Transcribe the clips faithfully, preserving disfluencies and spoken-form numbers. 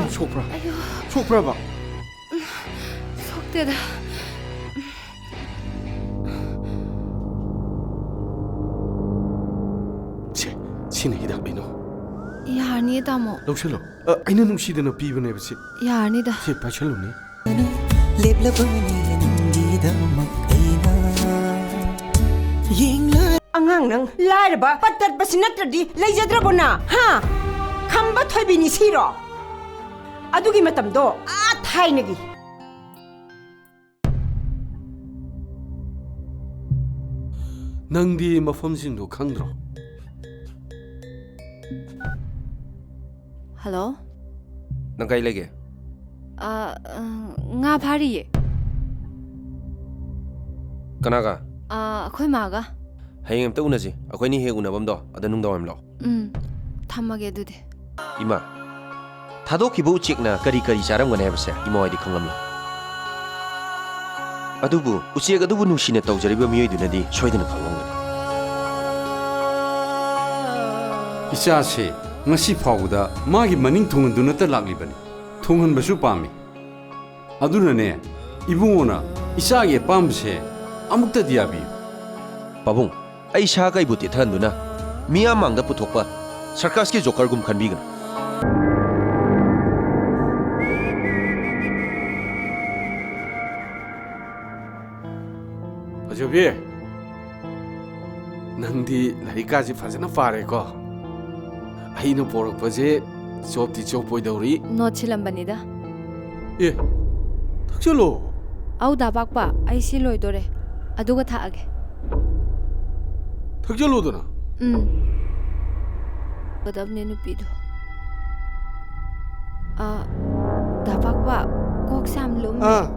ꯁꯣꯛꯄ꯭ꯔꯥ? ꯁꯣꯛꯄ꯭ꯔꯕ? ꯁꯣꯛꯇꯦꯗ꯫ ꯁꯦ, ꯁꯤꯅ ꯍꯤꯗꯥꯛ ꯂꯩꯅꯧ꯫ ꯌꯥꯔꯅꯤꯌꯦ ꯇꯥꯃꯣ꯫ ꯂꯧꯁꯤꯜꯂꯣ꯫ ꯑ, ꯑꯩꯅ ꯅꯨꯡꯁꯤꯗꯅ ꯄꯤꯕꯅꯦꯕ ꯁꯤ꯫ ꯌꯥꯔꯅꯤꯗ꯫ ꯁꯤ ꯄꯥꯏꯁꯜꯂꯨꯅꯦ꯫ ꯂꯦꯞꯂꯕꯅꯤ ꯅꯪꯒꯤꯗꯃꯛ ꯑꯩꯅ꯫ ꯌꯦꯡꯂ ꯑꯉꯥꯡ ꯅꯪ ꯂꯥꯏꯔꯕ ꯄꯠ ꯇꯠꯄꯁꯤ ꯅꯠꯇ꯭ꯔꯗꯤ ꯂꯩꯖꯗ꯭ꯔꯕꯣ ꯅ? ꯍꯥ? ꯈꯝꯕ ꯊꯣꯏꯕꯤꯅꯤ ꯁꯤꯔꯣ? ꯑꯗꯨꯒꯤ ꯃꯇꯝꯗꯣ ꯑꯥ ꯊꯥꯏꯅꯒꯤ꯫ ꯅꯪꯗꯤ ꯃꯐꯝꯁꯤꯡꯗꯣ ꯈꯪꯗ꯭ꯔꯣ? ꯍꯜꯂꯣ꯫ ꯅꯪ ꯀꯥꯏ ꯂꯩꯒꯦ? ꯑ, ꯑ, ꯉꯥ ꯐꯥꯔꯤꯌꯦ꯫ ꯀꯅꯥꯒ? ꯑ, ꯑꯩꯈꯣꯏ ꯃꯥꯒ꯫ ꯍꯌꯦꯡ ꯑꯝꯇ ꯎꯅꯁꯤ꯫ ꯑꯩꯈꯣꯏꯅꯤ ꯍꯦꯛ ꯎꯅꯐꯝꯗꯣ ꯑꯗ ꯅꯨꯡꯗꯥꯡꯋꯥꯏꯔꯝ ꯂꯥꯛꯑꯣ꯫ ꯎꯝ, ꯊꯝꯃꯒꯦ ꯑꯗꯨꯗꯤ꯫ ꯏꯃꯥ, ꯊꯥꯗꯣꯛꯈꯤꯕ ꯎꯆꯦꯛꯅ ꯀꯔꯤ ꯀꯔꯤ ꯆꯥꯔꯝꯒꯅꯤ ꯍꯥꯏꯕꯁꯦ ꯏꯃꯥ ꯍꯣꯏꯗꯤ ꯈꯪꯂꯝꯂꯣꯏ꯫ ꯑꯗꯨꯕꯨ ꯎꯆꯦꯛ ꯑꯗꯨꯕꯨ ꯅꯨꯡꯁꯤꯅ ꯇꯧꯖꯔꯤꯕ ꯃꯤꯑꯣꯏꯗꯨꯅꯗꯤ ꯁꯣꯏꯗꯅ ꯈꯪꯂꯝꯒꯅꯤ꯫ ꯏꯆꯥꯁꯦ ꯉꯁꯤ ꯐꯥꯎꯕꯗ ꯃꯥꯒꯤ ꯃꯅꯤꯡ ꯊꯨꯡꯍꯟꯗꯨꯅꯇ ꯂꯥꯛꯂꯤꯕꯅꯤ꯫ ꯊꯨꯡꯍꯟꯕꯁꯨ ꯄꯥꯝꯃꯤ꯫ ꯑꯗꯨꯅꯅꯦ, ꯏꯕꯨꯡꯉꯣꯅ ꯏꯆꯥꯒꯤ ꯑꯄꯥꯝꯕꯁꯦ ꯑꯃꯨꯛꯇꯗꯤ ꯌꯥꯕꯤꯌꯨ꯫ ꯄꯥꯕꯨꯡ, ꯑꯩ ꯁꯥ ꯀꯩꯕꯨ ꯇꯦꯊꯍꯟꯗꯨꯅ ꯃꯤꯌꯥꯝ ꯃꯥꯡꯗ ꯄꯨꯊꯣꯛꯄ ꯁꯔꯀꯁꯀꯤ ꯖꯣꯀꯔꯒꯨꯝ ꯈꯟꯕꯤꯒꯅꯨ꯫ ꯐꯖꯕꯤ, ꯅꯪꯗꯤ ꯂꯥꯏꯔꯤꯛꯀꯥꯁꯦ ꯐꯖꯅ ꯄꯥꯔꯦꯀꯣ꯫ ꯑꯩꯅ ꯄꯣꯔꯛꯄꯁꯦ ꯆꯣꯞꯇꯤ ꯆꯣꯞꯄꯣꯏꯗꯧꯔꯤ꯫ ꯅꯣꯠ ꯁꯤꯜꯂꯝꯕꯅꯤꯗ꯫ ꯑꯦ, ꯊꯛꯆꯜꯂꯣ꯫ ꯑꯧ, ꯗꯥ ꯄꯥꯛꯄ, ꯑꯩ ꯁꯤ ꯂꯣꯏꯗꯣꯔꯦ꯫ ꯑꯗꯨꯒ ꯊꯛꯑꯒꯦ꯫ ꯊꯛꯆꯜꯂꯣꯗꯅ꯫ ꯎꯝ꯫ ꯒꯗꯕꯅꯦ ꯅꯨꯄꯤꯗꯣ꯫ ꯑ, ꯗꯥ ꯄꯥꯛꯄ, ꯀꯣꯛꯁꯦ ꯌꯥꯝ ꯂꯨꯝꯃꯦ꯫ ꯑꯥ,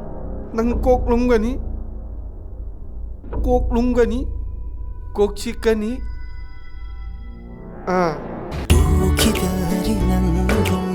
ꯅꯪ ꯀꯣꯛ ꯂꯨꯝꯒꯅꯤ꯫ ꯀꯣꯛ ꯂꯨꯝꯒꯅꯤ꯫ ꯀꯣꯛ ꯆꯤꯛꯀꯅꯤ꯫ ꯑꯥ꯫ ꯎꯈꯤꯗꯔꯤ ꯅꯪꯒꯨꯝ